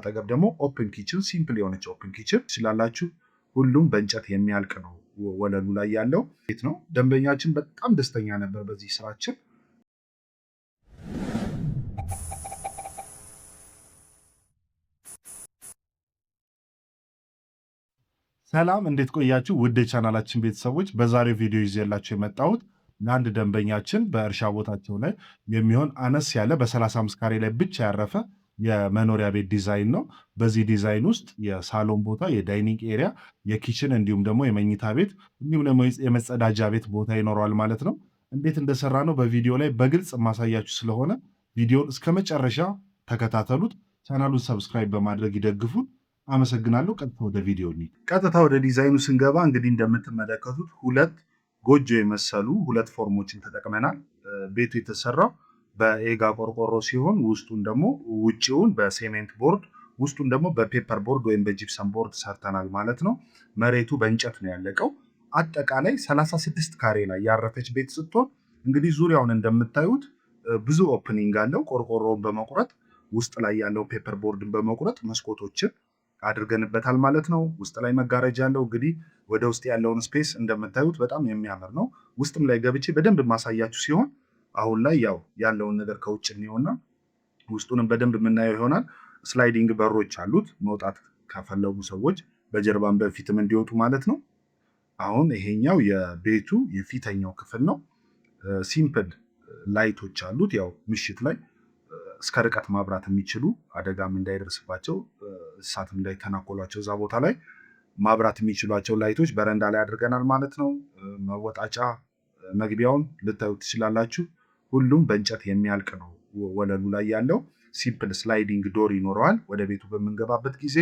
አጠገብ ደግሞ open kitchen፣ simple የሆነች open kitchen ስላላችሁ ሁሉም በእንጨት የሚያልቅ ነው ወለሉ ላይ ያለው ቤት ነው። ደንበኛችን በጣም ደስተኛ ነበር በዚህ ስራችን። ሰላም፣ እንዴት ቆያችሁ? ውድ የቻናላችን ቤተሰቦች፣ በዛሬው ቪዲዮ ይዤላችሁ የመጣሁት ለአንድ ደንበኛችን በእርሻ ቦታቸው ላይ የሚሆን አነስ ያለ በ35 ካሬ ላይ ብቻ ያረፈ የመኖሪያ ቤት ዲዛይን ነው። በዚህ ዲዛይን ውስጥ የሳሎን ቦታ፣ የ dining area፣ የ kitchen እንዲሁም ደግሞ የመኝታ ቤት እንዲሁም ደግሞ የመጸዳጃ ቤት ቦታ ይኖረዋል ማለት ነው። እንዴት እንደሰራነው በቪዲዮ ላይ በግልጽ ማሳያችሁ ስለሆነ ቪዲዮን እስከ መጨረሻ ተከታተሉት። ቻናሉን subscribe በማድረግ ይደግፉን። አመሰግናለሁ። ቀጥታ ወደ ቪዲዮ እንሂድ። ቀጥታ ወደ ዲዛይኑ ስንገባ እንግዲህ እንደምትመለከቱት ሁለት ጎጆ የመሰሉ ሁለት form ኦችን ተጠቅመናል። ቤቱ የተሰራው በኤጋ ቆርቆሮ ሲሆን ውስጡን ደግሞ ውጭውን በ cement board ውስጡን ደግሞ በ paper board ወይም በ gypsum board ሰርተናል ማለት ነው። መሬቱ በእንጨት ነው ያለቀው። አጠቃላይ 36 ካሬ ላይ ያረፈች ቤት ስትሆን እንግዲህ ዙሪያውን እንደምታዩት ብዙ opening አለው። ቆርቆሮውን በመቁረጥ ውስጥ ላይ ያለው paper board ን በመቁረጥ መስኮቶችን አድርገንበታል ማለት ነው። ውስጥ ላይ መጋረጃ አለው። እንግዲህ ወደ ውስጥ ያለውን space እንደምታዩት በጣም የሚያምር ነው። ውስጥም ላይ ገብቼ በደንብ ማሳያችሁ ሲሆን አሁን ላይ ያው ያለውን ነገር ከውጭ እንየውና ውስጡንም በደንብ የምናየው ይሆናል። Sliding በሮች አሉት መውጣት ከፈለጉ ሰዎች በጀርባም በፊትም እንዲወጡ ማለት ነው። አሁን ይሄኛው የቤቱ የፊተኛው ክፍል ነው። Simple light ኦች አሉት። ያው ምሽት ላይ እስከ ርቀት ማብራት የሚችሉ አደጋም እንዳይደርስባቸው እንስሳትም እንዳይተናኮሏቸው እዛ ቦታ ላይ ማብራት የሚችሏቸው light ኦች በረንዳ ላይ አድርገናል ማለት ነው። መወጣጫ መግቢያውን ልታዩት ትችላላችሁ። ሁሉም በእንጨት የሚያልቅ ነው። ወለሉ ላይ ያለው simple sliding door ይኖረዋል። ወደ ቤቱ በምንገባበት ጊዜ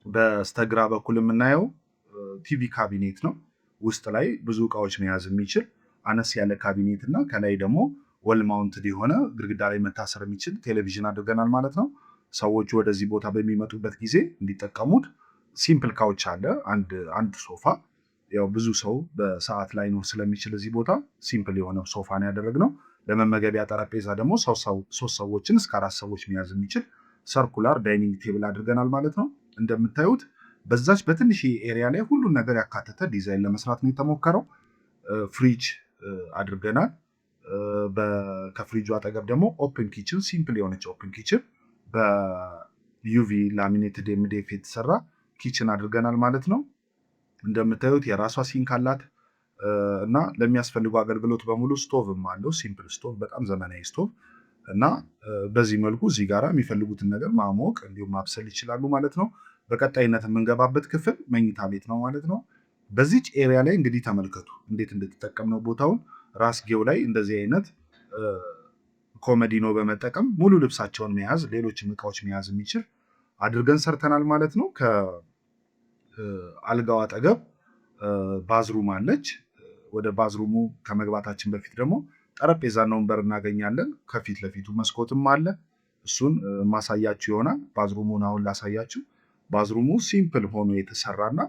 በስተግራ በኩል የምናየው TV cabinet ነው። ውስጥ ላይ ብዙ እቃዎች መያዝ የሚችል አነስ ያለ ካቢኔት እና ከላይ ደግሞ wall mounted የሆነ ግድግዳ ላይ መታሰር የሚችል ቴሌቪዥን አድርገናል ማለት ነው። ሰዎቹ ወደዚህ ቦታ በሚመጡበት ጊዜ እንዲጠቀሙት simple couch አለ፣ አንድ ሶፋ። ያው ብዙ ሰው በሰዓት ላይኖር ስለሚችል እዚህ ቦታ simple የሆነ ሶፋ ነው ያደረግነው። ለመመገቢያ ጠረጴዛ ደግሞ ሶስት ሰዎችን እስከ አራት ሰዎች መያዝ የሚችል circular dining table አድርገናል ማለት ነው። እንደምታዩት በዛች በትንሽ area ላይ ሁሉን ነገር ያካተተ ዲዛይን ለመስራት ነው የተሞከረው። ፍሪጅ አድርገናል። ከፍሪጁ አጠገብ ደግሞ open kitchen፣ simple የሆነች open kitchen በ UV laminated MDF የተሰራ kitchen አድርገናል ማለት ነው። እንደምታዩት የራሷ sink አላት እና ለሚያስፈልጉ አገልግሎት በሙሉ ስቶቭም አለው። Simple stove፣ በጣም ዘመናዊ ስቶቭ እና በዚህ መልኩ እዚህ ጋራ የሚፈልጉትን ነገር ማሞቅ እንዲሁም ማብሰል ይችላሉ ማለት ነው። በቀጣይነት የምንገባበት ክፍል መኝታ ቤት ነው ማለት ነው። በዚች area ላይ እንግዲህ ተመልከቱ እንዴት እንደተጠቀምነው ቦታውን። ራስጌው ላይ እንደዚህ አይነት ኮመዲኖ በመጠቀም ሙሉ ልብሳቸውን መያዝ ሌሎችም እቃዎች መያዝ የሚችል አድርገን ሰርተናል ማለት ነው። ከአልጋው አጠገብ bathroom አለች። ወደ bathroom ኡ ከመግባታችን በፊት ደግሞ ጠረጴዛና ወንበር እናገኛለን። ከፊት ለፊቱ መስኮትም አለ። እሱን ማሳያችሁ ይሆናል። Bathroom ኡን አሁን ላሳያችሁ። Bathroom ኡ simple ሆኖ የተሰራና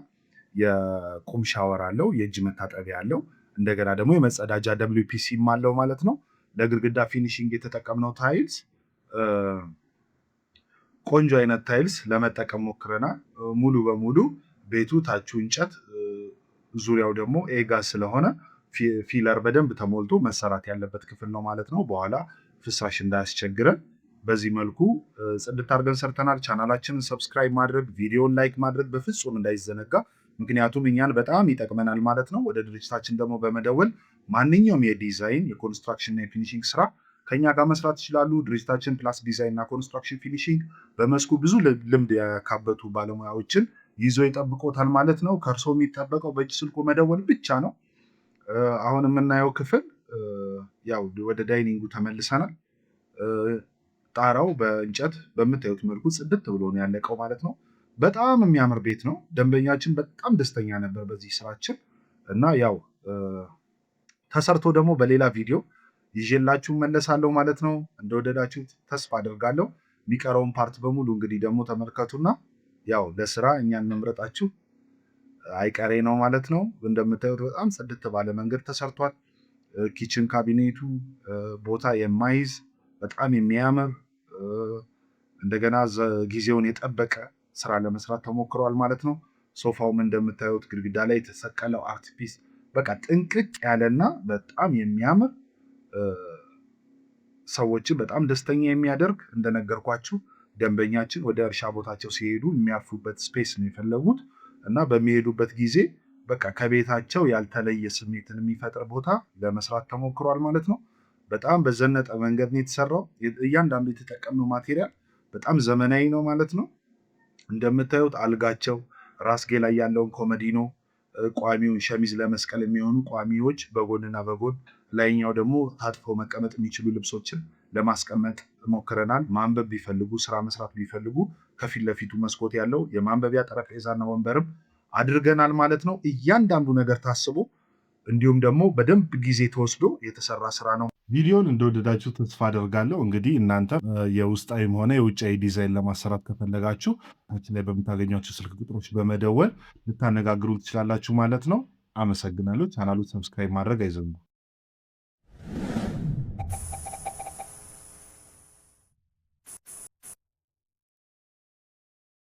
የቁም ሻወር አለው፣ የእጅ መታጠቢያ አለው። እንደገና ደግሞ የመጸዳጃ WPC ም አለው ማለት ነው። ለግድግዳ finishing የተጠቀምነው tiles ቆንጆ አይነት tiles ለመጠቀም ሞክረናል። ሙሉ በሙሉ ቤቱ ታቹ እንጨት ዙሪያው ደግሞ ኤጋ ስለሆነ filler በደንብ ተሞልቶ መሰራት ያለበት ክፍል ነው ማለት ነው። በኋላ ፍሳሽ እንዳያስቸግረን በዚህ መልኩ ጽድት አድርገን ሰርተናል። ቻናላችንን subscribe ማድረግ፣ ቪዲዮን like ማድረግ በፍጹም እንዳይዘነጋ፣ ምክንያቱም እኛን በጣም ይጠቅመናል ማለት ነው። ወደ ድርጅታችን ደግሞ በመደወል ማንኛውም የዲዛይን የ construction እና የ finishing ስራ ከኛ ጋር መስራት ይችላሉ። ድርጅታችን ፕላስ ዲዛይን እና construction finishing በመስኩ ብዙ ልምድ ያካበቱ ባለሙያዎችን ይዞ ይጠብቆታል ማለት ነው። ከእርሶ የሚጠበቀው በእጅ ስልኮ መደወል ብቻ ነው። አሁን የምናየው ክፍል ያው ወደ dining ኡ ተመልሰናል። ጣራው በእንጨት በምታዩት መልኩ ጽድት ብሎ ነው ያለቀው ማለት ነው። በጣም የሚያምር ቤት ነው። ደንበኛችን በጣም ደስተኛ ነበር በዚህ ስራችን እና ያው ተሰርቶ ደግሞ በሌላ ቪዲዮ ይዤላችሁ መለሳለሁ ማለት ነው። እንደወደዳችሁት ተስፋ አደርጋለሁ። የሚቀረውን part በሙሉ እንግዲህ ደግሞ ተመልከቱና ያው ለስራ እኛን መምረጣችሁ አይቀሬ ነው ማለት ነው። እንደምታዩት በጣም ጽድት ባለ መንገድ ተሰርቷል። Kitchen cabinet ኡ ቦታ የማይዝ በጣም የሚያምር እንደገና ጊዜውን የጠበቀ ስራ ለመስራት ተሞክሯል ማለት ነው። ሶፋውም እንደምታዩት ግድግዳ ላይ የተሰቀለው art piece በቃ ጥንቅቅ ያለና በጣም የሚያምር፣ ሰዎችን በጣም ደስተኛ የሚያደርግ፣ እንደነገርኳችሁ ደንበኛችን ወደ እርሻ ቦታቸው ሲሄዱ የሚያርፉበት space ነው የፈለጉት እና በሚሄዱበት ጊዜ በቃ ከቤታቸው ያልተለየ ስሜትን የሚፈጥር ቦታ ለመስራት ተሞክሯል ማለት ነው። በጣም በዘነጠ መንገድ ነው የተሰራው። እያንዳንዱ የተጠቀምነው material በጣም ዘመናዊ ነው ማለት ነው። እንደምታዩት አልጋቸው፣ ራስጌ ላይ ያለውን ኮመዲኖ፣ ቋሚውን ሸሚዝ ለመስቀል የሚሆኑ ቋሚዎች በጎንና በጎን፣ ላይኛው ደግሞ ታጥፎ መቀመጥ የሚችሉ ልብሶችን ለማስቀመጥ ሞክረናል። ማንበብ ቢፈልጉ፣ ስራ መስራት ቢፈልጉ ከፊት ለፊቱ መስኮት ያለው የማንበቢያ ጠረጴዛና ወንበርም አድርገናል ማለት ነው። እያንዳንዱ ነገር ታስቦ እንዲሁም ደግሞ በደንብ ጊዜ ተወስዶ የተሰራ ስራ ነው። ቪዲዮን እንደወደዳችሁ ተስፋ አደርጋለሁ። እንግዲህ እናንተ የውስጣዊም ሆነ የውጫዊ ዲዛይን ለማሰራት ከፈለጋችሁ ታች ላይ በምታገኟቸው ስልክ ቁጥሮች በመደወል ልታነጋግሩ ትችላላችሁ ማለት ነው። አመሰግናለሁ። ቻናሉ subscribe ማድረግ አይዘንጉ።